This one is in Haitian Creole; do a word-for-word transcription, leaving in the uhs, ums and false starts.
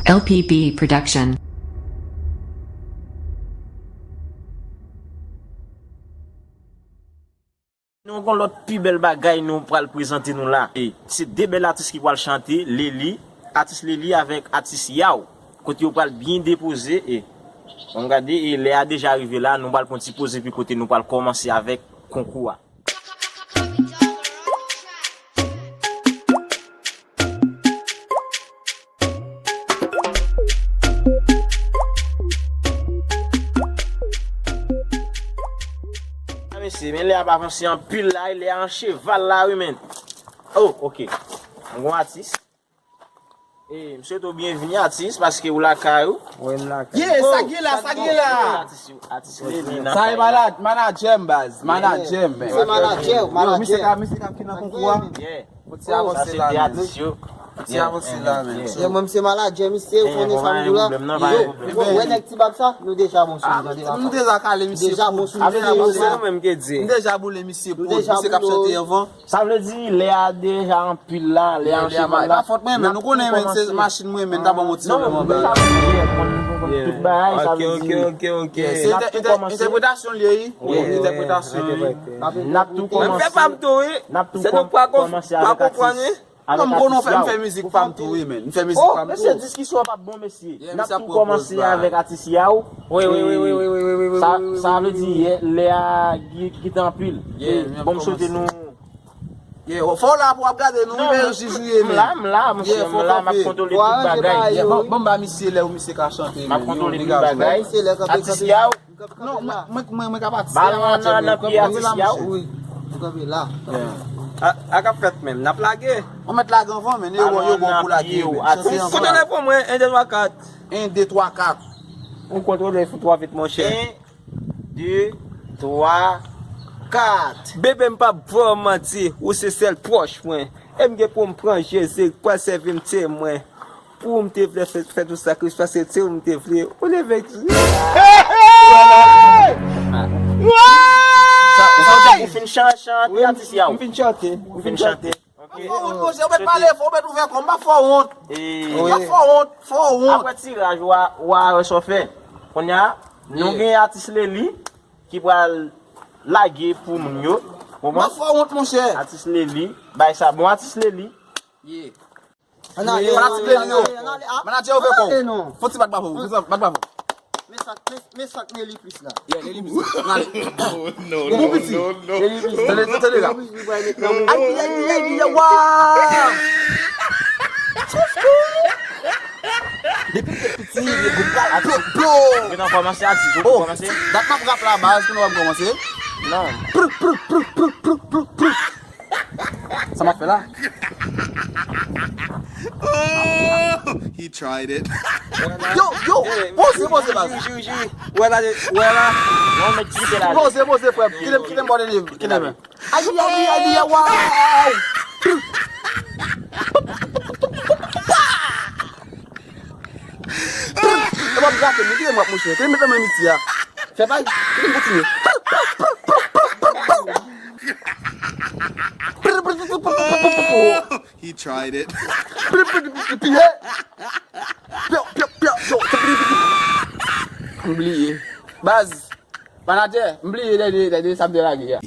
L P B Production. Nou gon lòt pi bèl bagay nou pral prezante nou la. E, se de bèl atis ki pral chante, Leli, atis Leli avèk atis Yaw. Kote yo pral byen depoze e, ann gade, e lè a deja rive la, nou pral pran ti poz epi kote nou pral kòmanse avèk konkou a. Ah, mesye, men lè a ap avanse anpil la, e lè a an cheval la, wi, men. Oh, ok. Mwen gon atis. E, m swete w byenvini, atis, paske ou lakay ou. Wi, m lakay. Yeah, sa gen la, sa gen la. Atis, atis Leli nan kay la. Sa e manad-, manadjè m, baz. Manadjè m, men. Se manadjè, yo, misye manadjè. Ka, misye ka ki nan konkou a. Yeah. Bon, ti avanse la, men. Bon, ti avanse la, men. Yeah, mwen, m se manadjè, misye, ou konnen sa m di w la. Yo, ou wè nèg ti bab sa? Nou deja bon sou li, tande papa. Nou deja kale misye. Deja bon sou li. Avè di, se nou menm ki di. Nou deja boule misye pou misye k ap chante anvan. Sa vle di, lè a deja anpil la, lè a an cheval la. E pa fòt mwen, men nou konnen, men se machin mwen, men ta ban m yon ti pwoblèm anba. Tout bagay, sa vle di. Ok, ok, ok, ok. Se entèpretasyon l ye, wi. Entèpretasyon, wi. N ap tou kòmanse. N ap tou kòmanse avèk atis. Non, m konnen w fè, m fè mizik pa m tou, wi, men. M fè mizik pa m tou. Oh, mesye, diskisyon an p ap bon, mesye. N ap tou kòmanse avèk atis Yaw. Wi, wi, wi. Sa, sa vle di, lè a gen, gen anpil. Bon, m swete nou. Yeah, fò w la pou w ap gade nou, wi, men jijouye, men. M la, m la, monchè, m la, m ap kontwole tout bagay. Yeah, bon, bon, ba misye lè ou misye ka chante, men. M ap kontwole tout bagay. Atis Yaw. Non, mwen, mwen, mwen, mwen ka pati. Balon an nan pye atis Yaw. Wi. Ou kanpe la. Yeah. A, a k ap fèt menm, n ap lage. Ou mèt lage anvan, men yo bon, yo bon pou lage, men. Chante anvan. Konte lè pou mwen, en, de, twa, kat. En, de, twa, kat. Ou kontwole sou twa vit, monchè. En, de, twa, kat. Bebe, m p ap ba w manti, ou se sèl pwòch mwen. E m gen pou m pran Jezi, k pral sèvi m temwen. Pou ou m te vle fè, fè tout sakrifis, paske se ou m te vle. Ou leve. Ou fin chan-, chante, atis Yaw. M fin chante. Ou fin chante. Ok. Fò wont, monchè, ou mèt pale fò, ou mèt ouvè kò, m pa fò wont. M pa fò wont, fò wont. Apre tiraj, w a, w a wè sa w fè. Kounye a, nou gen atis Leli ki pral lage pou moun yo. Konprann? M pa fò wont, monchè. Atis Leli, bay sa bon, atis Leli. Yeah. Ann ale, fanatik Leli yo. Ann ale, ann ale, ah. Manadjè, ouvè kò w. Ann ale, non. Fò ti bat bravo, fò ti bat bravo. Men sa, men, men sa k Leli plis la. Yeah, Leli plis. Ann ale. Bon piti. Leli plis. Tande, tande la. Leli plis, li pral met nan mouman. Ayi, ayi, ayi, ayi, wa. Depi l te piti, li gwoup la, blo, blo. Ou gentan kòmanse atis, ou kòmanse? Dat m ap rap la, baz, kounye a w ap kòmanse. Non. Prou, prou, prou. Sa m ap fè la? Oh, he tried it. Yo, yo, poze, poze, baz. Jwi, jwi, jwi. Wè la, wè la. Non, men kite la. Poze, poze, frè m. Kite m, kite m bò de liv. Kite m. Ayi, ayi, ayi, ayi, waw. E w ap grate m, kite m w ap mouche. Kite m met nan men misye a. Fè pa, kite m kontinye. He tried it. Pye. Pye, pye, pye, yo. M bliye. Baz. Manadjè, m bliye dènye, dènye sa m te lage a.